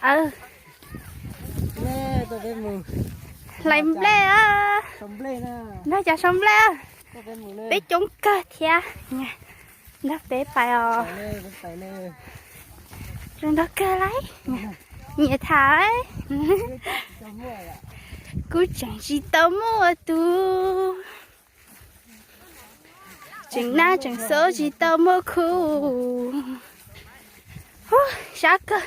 Aw, hlais nplej, nrog cov sau nplej. Peb coob kawg thiab. Nrog peb pais os. Zoo nraug kawg lauj. Nyiam tham. Kuv tseem tsis tau muaj tus, tseem nab tseem xov tsis tau muaj khub. Sab kawg.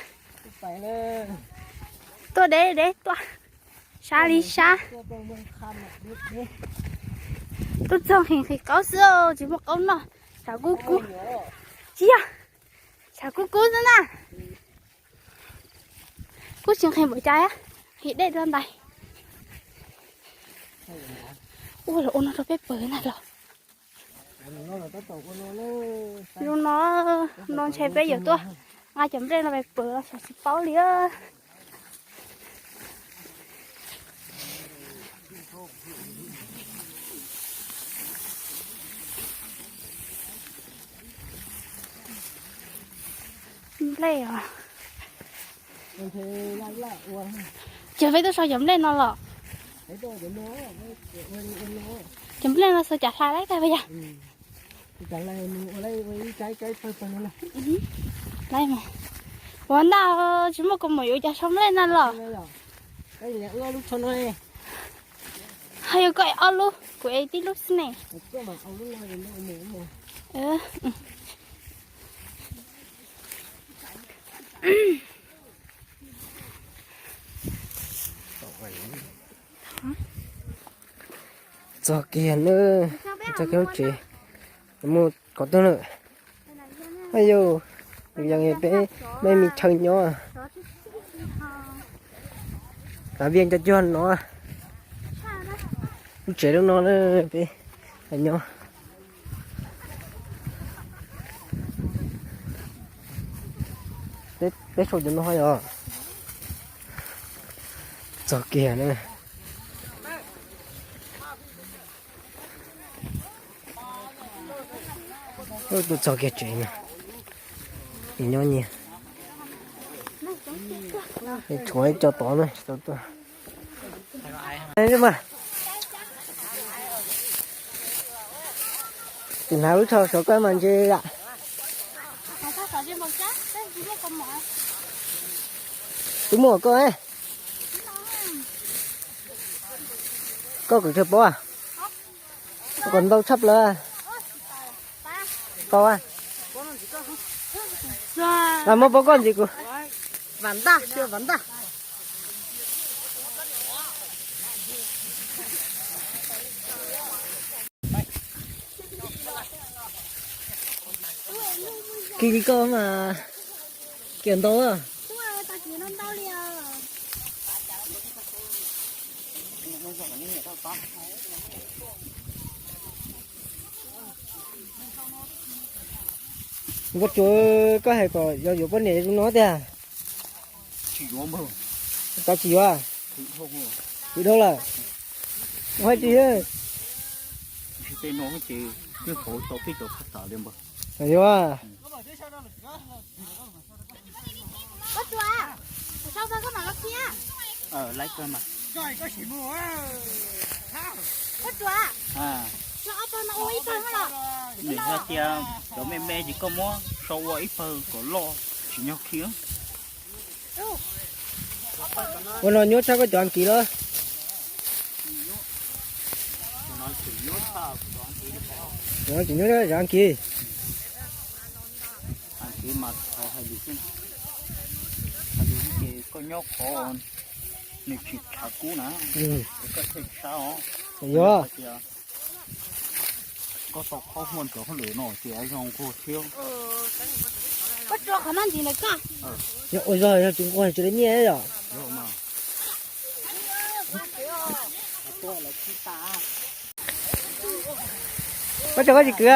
Tuaj deb deb tuaj, sab li sab. Tuaj txog nqhis nqhis qaub xwb, tsis muaj qaub noj. Tshav kub kub, tsis yog, tshav kub kub xwb na. Kuj tsis nqhis npaum cas, nqhis dej dua ntais. Ua los ua no rau peb pawg na los. Zoo no, no ntshe peb yuav tuaj nqa cov nplej no pais pawg los xyov tsis paub li. Nplej os. Ces peb tuaj so cov nplej no los? Cov nplej no xav cas hlais laib tag pas yog? Ua ntag, tsis muaj kaus mom yuav ua cas so nplej na los? Ho yog koj ev ob lub, kuv ev tib lub xwb ne. Txog kiag na, txog kiag lub tsev, mus kom tag lawm. Yus, yus yeej peb me me chaw nyob, kav viaj nco cuag no, lub tsev lub no peb nyob. Peb sau cov no yog txog kiag na. Tuaj txog kiag tsev na, nyob nyias, tshuav ib co tod na tsis tau tuaj. Tus hnav lub tsho saum koj mas ntse yam. Twb muaj koj, koj kwv tsis paub, koj kom ntau tshaj plaws. Paub, los muab paub koj ntxiv kuv. Kiag li koj mas kiag ntau. Nkauj Tsuas, koj hais kom yog yuav poj niam zoo no tiag. Tsis yuav, tsis yuav, khwv dhau lawm. Ua hais tias yuav. Nws hais tias cov me me ces koj muab sau ua ib pawg kom loj tsis nyog khi. Ua no nyuaj tshaj koj cov Askiv los? Cov no tseem nyuaj cov Askiv. Askiv mas hais lus, hais lus ces koj nyob qhov nws tsis tshav kub na, koj thiaj sab os. Yog tias koj tau qhov huaj ntawd hauj lwm no ces zoo nkaus thiab. Koj tsuas qhov no ntxiv ntawm koj. Yog ua zog yog tsis nquag tsis li nyiaj yom. Koj tsuas koj tsis kwv.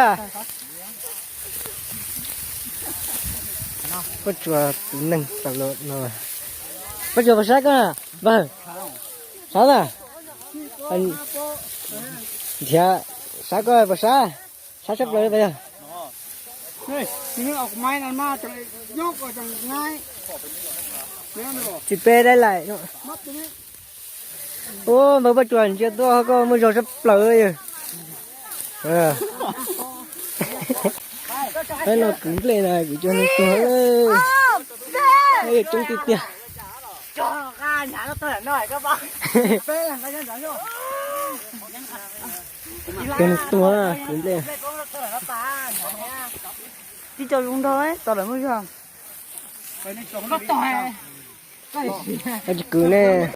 Koj tsuas tus neeg tas los no. Koj tsuas pas sab koj na, npawg. Sab na. Nrhiav sab koj pas sab. Sab tshaj plaws li pas yog. Tsis peb dab laim no. Ua npawg Paj Tsuas ntsia tuaj koj muaj zog sab plaws yog. Peb no kwv nplej na, kwv cov neeg tuag. Coob tiag tiag. Cov neeg tuag kwv nplej. Tsis tau zoo nrog tau lawm muaj zog. Koj tsis kwv ne.